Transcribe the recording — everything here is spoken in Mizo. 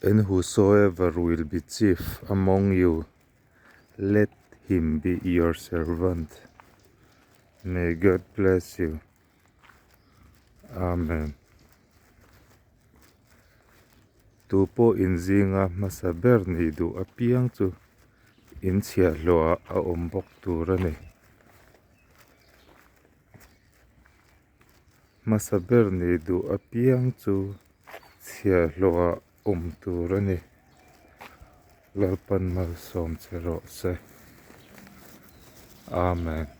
And whosoever will be chief among you, let him be your servant. May God bless you. Amen. Tu pawh in zinga hmasa ber nih duh apiang chu in chhiahhlawhah a awm bawk tur a ni. Hmasa ber nih duh apiang chu chhiahhlawhah awm tur a ni. Lalpan malsawm che rawh se. Amen.